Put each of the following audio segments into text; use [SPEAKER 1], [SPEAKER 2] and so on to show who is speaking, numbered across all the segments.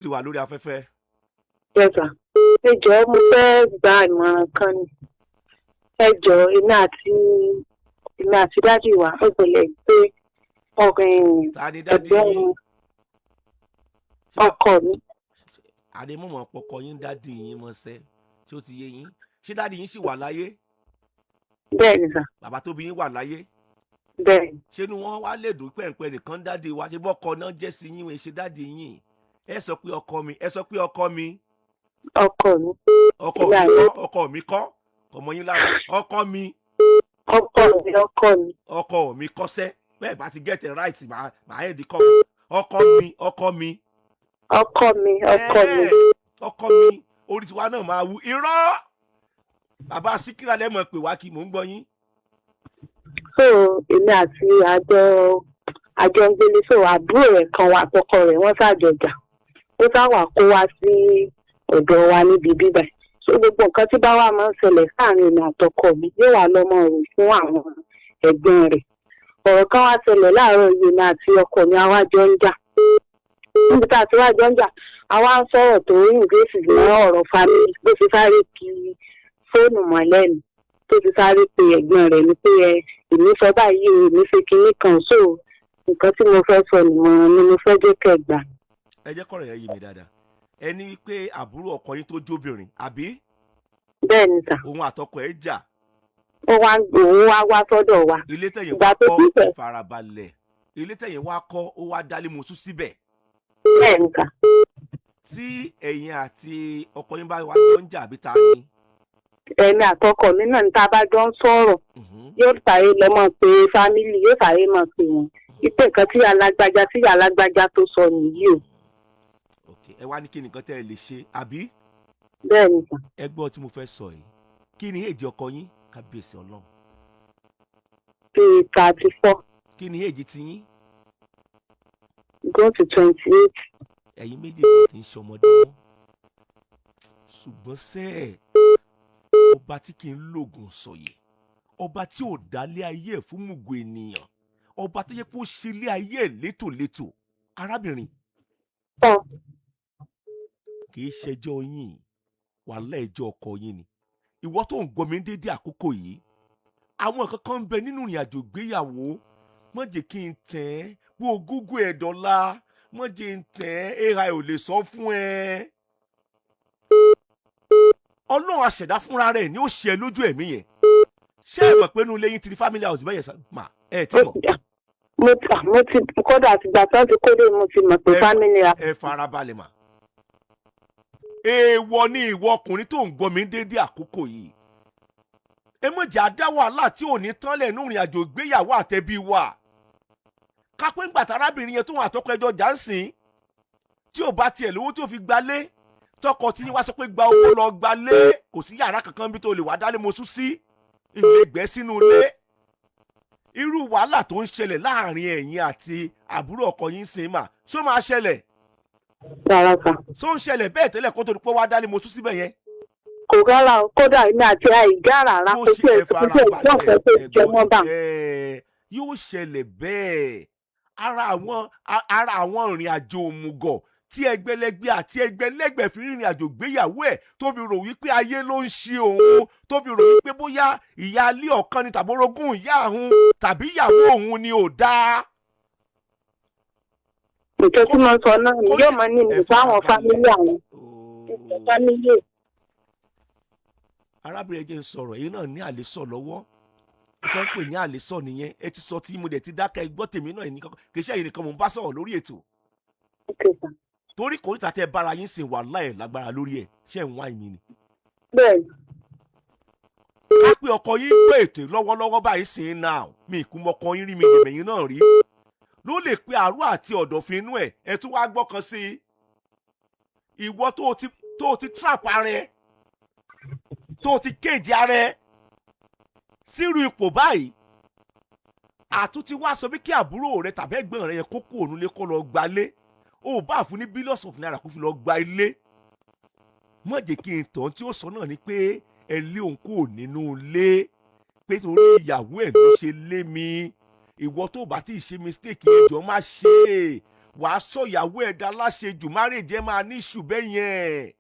[SPEAKER 1] Ti wà lórí afẹ́fẹ́.
[SPEAKER 2] Yes sir. Ẹ jọ̀ọ́, mo fẹ́ gba ìmọ̀ràn kan ni. Ẹ jọ̀ọ́, èmi àti daddy wa, ó gbọ́lẹ̀ pé ọkùnrin
[SPEAKER 1] Ta ni daddy
[SPEAKER 2] ẹ̀gbọ́n
[SPEAKER 1] yín?
[SPEAKER 2] ọkọ mi.
[SPEAKER 1] Àdèmọ̀mọ̀ pọkọ yín daddy yín mọ́sẹ́. Ṣé ó ti yé yín? Ṣé daddy yín sì wà láyé?
[SPEAKER 2] Bẹ́ẹ̀ ni sir.
[SPEAKER 1] Bàbá tó bí yín wà láyé?
[SPEAKER 2] Bẹ́ẹ̀ ni.
[SPEAKER 1] Ṣé inú wọn wá lè dùn pẹ̀ǹpẹ̀ nìkan daddy wa? Ṣe bọ́kọ náà jẹ́ sí yín, wọ́n ṣe daddy yín? Ẹ sọ pé ọkọ mi, ẹ sọ pé ọkọ mi.
[SPEAKER 2] Ọkọ mi.
[SPEAKER 1] Ọkọ mi kọ́, ọkọ mi kọ́, ọmọ yín lára, ọkọ mi.
[SPEAKER 2] Ọkọ mi, ọkọ mi.
[SPEAKER 1] Ọkọ mi kọ́sẹ́ bẹ́ẹ̀ bá ti get it right, màá ẹ̀ di kọ́ ọkọ mi, ọkọ mi.
[SPEAKER 2] Ọkọ mi, ọkọ mi.
[SPEAKER 1] Ẹ́ẹ̀, ọkọ mi. Orí tiwa náà máa wú. Irọ́, bàbá Síkírà lẹ́mọ̀ pé wá kí mò ń gbọ́ yín.
[SPEAKER 2] So èmi àti àjọ ń gbélé, so àbúrò rẹ̀ kan wà, tọkọ rẹ̀, wọ́n ṣàjọjà, ó sáwà kó wá sí ọ̀dọ̀ wa níbi bíbẹ̀. So gbogbo nǹkan tí bá wà máa ń ṣẹlẹ̀ sáàrin èmi àtọkọ mi, yóò wá lọ́mọ rò fún àwọn ẹ̀gbọ́n rẹ̀. Ọ̀rọ̀ kan wá ṣẹlẹ̀ láàárọ̀ yìí. Èmi àti ọkọ mi, àwa jọ ń jà. Níbi tá a ti wá jọ ń jà, àwa ń sọ̀rọ̀ tó ìgbésì mọ́ ọ̀rọ̀ family. Bó ṣe sáré kí fóònù mọ́ lẹ́nu, tó ti sáré pe ẹ̀gbọ́n rẹ̀ ni pé ẹ èmi sọ báyìí o, èmi ṣe kinní kan. So nǹkan tí mo fẹ́ sọ nìmọ̀ràn ni mo fẹ́ jẹ́ kẹ́ gbà.
[SPEAKER 1] Ẹ jẹ́ kọ́rọ̀ yẹn yé mi dáadáa. Ẹ ní wípé àbúrò ọkọ yín tó jóbìnrin, àbí?
[SPEAKER 2] Bẹ́ẹ̀ ni sir.
[SPEAKER 1] Òun àtọkọ ẹ̀ jà.
[SPEAKER 2] Ó wá, òun wá wá sọ́dọ̀ wa.
[SPEAKER 1] Ilé tẹ̀yìn
[SPEAKER 2] Ìgbà
[SPEAKER 1] wá
[SPEAKER 2] tó
[SPEAKER 1] kọ́
[SPEAKER 2] ti fẹ́.
[SPEAKER 1] Farabalẹ̀, ilé tẹ̀yìn wá kọ́, ó wá dálé mọ̀ọ́sù síbẹ̀.
[SPEAKER 2] Bẹ́ẹ̀ ni sir.
[SPEAKER 1] Tí ẹ̀yin àti ọkọ yín bá wá jọ ń jà, àbí ta ni?
[SPEAKER 2] Èmi àtọkọ mi náà ní, tá a bá jọ ń sọ̀rọ̀, yóò sáré lọ mọ̀ pé family, yóò sáré mọ̀ pé wọ́n ipe nǹkan tí alágbájá tó sọ nìyí o.
[SPEAKER 1] Ok, ẹ wá ní kí nìkan tẹ́ ẹ lè ṣe, àbí?
[SPEAKER 2] Bẹ́ẹ̀ ni sir.
[SPEAKER 1] Ẹ gbọ́ tí mo fẹ́ sọ yìí. Kí ni èjì ọkọ yín, kábíyèsí Ọlọ́run?
[SPEAKER 2] Bíi 34.
[SPEAKER 1] Kí ni èjì tiyín?
[SPEAKER 2] Go to 28.
[SPEAKER 1] Ẹ̀yin méjèèjì kì í ṣọmọdé mọ́, ṣùgbọ́n sẹ́ẹ̀, ọba tí kì í lògùn sọ̀yẹ̀, ọba tí ò dálé ayé ẹ̀ fún mùgò ènìyàn, ọba tó yẹ kó ṣe ilé ayé ẹ̀ létòlétò, arábìnrin,
[SPEAKER 2] Tán.
[SPEAKER 1] kì í ṣẹjọ́ yín, wàhálà ẹjọ́ ọkọ yín ni. Ìwọ tó ń gbọ́ mi dédé àkókò yìí, àwọn nǹkan kan ń bẹ nínú ìrìn àjò ìgbéyàwó. Má jẹ́ kí n tẹ̀ ẹ́ bó o Google ẹ̀ dọ́là, má jẹ́ n tẹ̀ ẹ́, AI ò lè sọ fún ẹ. Ọlọ́run aṣẹ̀dá fúnra rẹ̀ ni ó ṣe ẹ lójú ẹ̀mí yẹn. Ṣé ẹ mọ̀ pé inú ilé yín ti di family house bẹ́yẹn sá mà? Ẹ ti mọ̀?
[SPEAKER 2] Mo ti kódà, àtìgbà tó ti kó dé, mo ti mọ̀ pé family house.
[SPEAKER 1] Ẹ farabalẹ̀ mà. Èèwọ̀ ni ìwọ ọkùnrin tó ń gbọ́ mi dédé àkókò yìí. Ẹ mọ̀ jẹ́ àdá wàhálà tí ò ní tán lẹ̀ nínú ìrìn àjò ìgbéyàwó àtẹ̀bí wa. Kápẹ́ ńgbà tárábìnrin yẹn tó wọn àtọkọ ẹjọ́ jà ń sìn, tí ò bá tiẹ̀ lówó tí ò fi gbalé, tọkọ tí yín wá sọ pé gba owó lọ gbalé, kò sí yàrá kankan bí tó lè wá dálé mo sún sí ilé gbẹ́ sínú ilé. Irú wàhálà tó ń ṣẹlẹ̀ láàrin ẹ̀yin àti àbúrò ọkọ yín sìn mà, ṣó máa ṣẹlẹ̀?
[SPEAKER 2] Rárá sir.
[SPEAKER 1] Ṣó ń ṣẹlẹ̀ bẹ́ẹ̀ tẹ́lẹ̀ kó tó di pé wá dálé mo sún síbẹ̀ yẹn?
[SPEAKER 2] Kò rárá o. Kódà èmi àti àìgá rárá.
[SPEAKER 1] Yóò
[SPEAKER 2] Kò
[SPEAKER 1] ṣe
[SPEAKER 2] sí
[SPEAKER 1] ẹ
[SPEAKER 2] ẹ kò sí ẹ gbọ́ ọ̀fẹ́ tó jẹ mọ́ bá.
[SPEAKER 1] Ẹ yóò ṣẹlẹ̀ bẹ́ẹ̀. Ara àwọn ìrìn àjò òmùgọ̀ tí ẹgbẹ̀lẹ́gbẹ̀ àti ẹgbẹ̀lẹ́gbẹ̀ fi rìnrìn àjò gbéyàwó ẹ̀, tó fi rò wípé ayé ló ń ṣe òun, tó fi rò wípé bóyá ìyáálé ọ̀kan ni tàbí orogún ìyá òun tàbí ìyàwó òun ni ò dáa.
[SPEAKER 2] Nǹkan tí mo sọ náà ni yóò máa ní
[SPEAKER 1] Ẹ
[SPEAKER 2] mi fáwọn
[SPEAKER 1] farabalẹ̀.
[SPEAKER 2] family, àwọn family.
[SPEAKER 1] Arábìnrin, ẹ jẹ́ n sọ̀rọ̀. Èyí náà ní àlésọ̀ lọ́wọ́ tí wọ́n ń pè ní àlésọ̀ nìyẹn. Ẹ ti sọ tí mo dẹ̀ ti dákẹ́ gbọ́ tèmi náà. Ẹnì kankan kì í ṣe ẹ̀yin nìkan mò ń bá sọ̀rọ̀ lórí ètò.
[SPEAKER 2] Okay, sir.
[SPEAKER 1] Torí kò níta tẹ́ bára yín sìn, wàhálà ẹ̀ lágbára lórí ẹ̀. Ṣé ń wá ìmí ni?
[SPEAKER 2] Bẹ́ẹ̀.
[SPEAKER 1] Ká pé ọkọ yín gbọ́ ètò lọ́wọ́lọ́wọ́ báyìí sìn náà, mi ìkú mọ́kọ yín rí, mi ìdìbẹ̀yìn náà rí, ló lè pe àrùn àti ọ̀dọ̀fin inú ẹ̀. Ẹ tún wá gbọ́ kan sí i. Ìwọ tó o ti trap ara ẹ, tó o ti kéèjì ara ẹ sírú ipò báyìí, àtúntí wá sọ bí kí àbúrò rẹ tàbí ẹ̀gbọ́n rẹ yẹn kó kó òun lé, kó lọ gbalé, ó bá fún ní billions of naira kó fi lọ gba ilé. Má jẹ́ kí n tàn tí ó sọ náà ni pé ẹ lé òun kúrò nínú ilé, pé torí ìyàwó ẹ̀ ló ṣe lé mi. Ìwọ tó bá ti ṣe mistake yẹn, jọ má ṣe é. Wàá sọ ìyàwó ẹ̀ dá láṣejù, marriage ẹ̀ máa ní issue bẹ́ẹ̀ yẹn.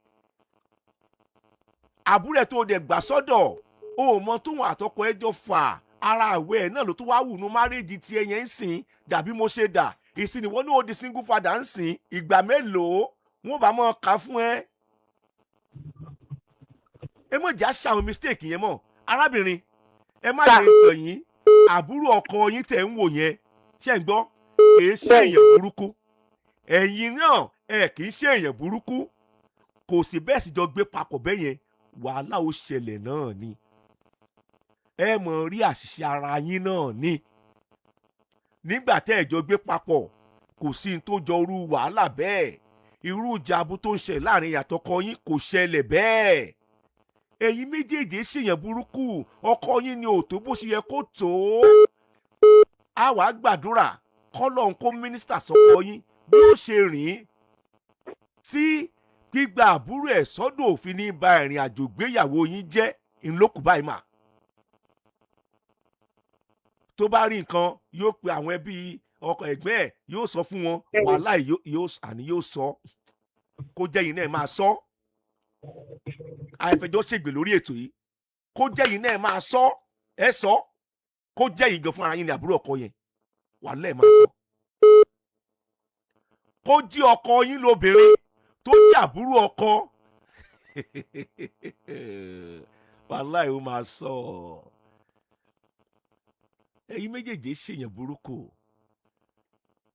[SPEAKER 1] Àbúrò ẹ̀ tó dẹ̀ gbà sọ́dọ̀, o ò mọ tóun àtọkọ ẹ̀ jọ fà. Ara àwẹ̀ ẹ̀ náà ló tún wá wù nú marriage tiẹ̀ yẹn ń sìn. Dàbí mo ṣe dà ìsìn ìwọ ní o di single father ń sìn. Ìgbà mélòó wọn bá mọ ká fún ẹ? Ẹ mọ̀ jà ṣàwọn mistake yẹn mọ́. Arábìnrin, ẹ má lè tàn yín. Àbúrò ọkọ yín tẹ̀ ń wò yẹn, ṣe ń gbọ́, kì í ṣe èèyàn burúkú. Ẹ̀yin náà ẹ kì í ṣe èèyàn burúkú. Kò sí bẹ́ẹ̀ sì jọ gbé papọ̀ bẹ́ẹ̀ yẹn, wàhálà ó ṣẹlẹ̀ náà ni. Ẹ mọ̀ rí àṣìṣe ara yín náà ni. Nígbà tẹ́ ẹ jọ gbé papọ̀, kò sí ní tó jọ irú wàhálà bẹ́ẹ̀. Irú ìjàbù tó ń ṣẹlẹ̀ láàrin ìyàtọ̀kọ yín kò ṣẹlẹ̀ bẹ́ẹ̀. Ẹ̀yin méjèèjì ṣèyàn burúkú. Ọkọ yín ni ò tó bó ṣe yẹ kó tó. A wàá gbàdúrà kọ́lọ́n kó minister sọ́kọ yín bí ó ṣe rìn tí gbígba àbúrò ẹ̀ sọ́dọ̀ òfin ní ba ìrìn àjò gbéyàwó yín jẹ́ ńlọ́kù báyìí mà. Tó bá rí nǹkan, yóò pe àwọn ẹbí ọkọ ẹ̀gbẹ́ ẹ̀, yóò sọ fún wọn. Wàhálà yóò àní yóò sọ. Kó jẹ́ yìí náà máa sọ. Àìfẹjọ́ ṣègbè lórí ètò yìí. Kó jẹ́ yìí náà máa sọ. Ẹ sọ. Kó jẹ́ yìí gan fúnra yín ní àbúrò ọkọ yẹn, wàhálà ẹ̀ máa sọ. Kó jí ọkọ yín lóbìnrin tó jẹ́ àbúrò ọkọ, wàhálà ẹ̀ ó máa sọ. Ẹ̀yin méjèèjì ṣèyàn burúkú,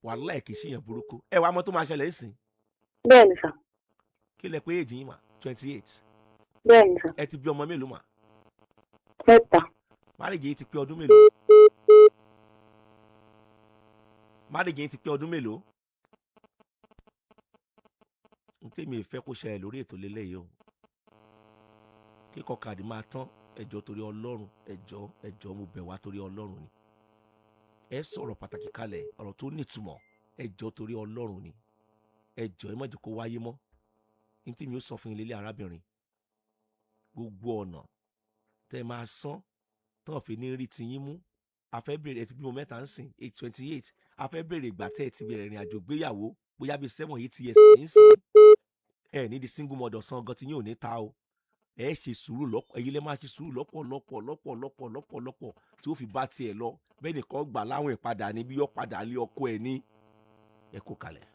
[SPEAKER 1] wàhálà ẹ̀ kì í ṣèyàn burúkú. Ẹ wàá mọ̀ tó máa ṣẹlẹ̀ ń sìn.
[SPEAKER 2] Bẹ́ẹ̀ ni sà.
[SPEAKER 1] Kí lẹ pé èjì yín mà? 28?
[SPEAKER 2] Bẹ́ẹ̀ ni sà.
[SPEAKER 1] Ẹ ti bí ọmọ mélòó mà?
[SPEAKER 2] 3.
[SPEAKER 1] Marriage yìí ti pé ọdún mélòó? Marriage yìí ti pé ọdún mélòó? N tèmi ìfẹ́ kó ṣẹlẹ̀ lórí ètò lélẹ́yìí o, kíkọ kàdí máa tán. Ẹjọ́ torí Ọlọ́run, ẹjọ́, ẹjọ́, mo bẹ̀ wá torí Ọlọ́run ni. Ẹ sọ̀rọ̀ pàtàkì kalẹ̀, ọ̀rọ̀ tó nítumọ̀. Ẹjọ́ torí Ọlọ́run ni, ẹjọ́, ẹ má jẹ́ kó wáyé mọ́. N tí mi ó sọ fún yín lélẹ̀, arábìnrin, gbogbo ọ̀nà tẹ́ máa sán tán fi ní rí tiyín mú. A fẹ́ bèrè, ẹ ti bímọ 3 ń sìn, 8, 28. A fẹ́ bèrè ìgbà tẹ́ ẹ ti bẹ̀rẹ̀ ìrìn àjò gbéyàwó, bóyá bíi 7, 8 years ní sìn. Ẹ ní di single mother san gan tí yín ò ní ta o. Ẹ ṣe sùúrù lọ́pọ̀, ẹ̀yin lẹ́ máa ṣe sùúrù lọ́pọ̀lọpọ̀ lọ́pọ̀lọpọ̀ lọ́pọ̀lọpọ̀ tí ó fi bá tiẹ̀ lọ. Bẹ́ẹ̀ nìkan gbà láwọn ìpadà ní bí yọ padà lé ọkọ ẹ̀ ní. Ẹ kó kalẹ̀.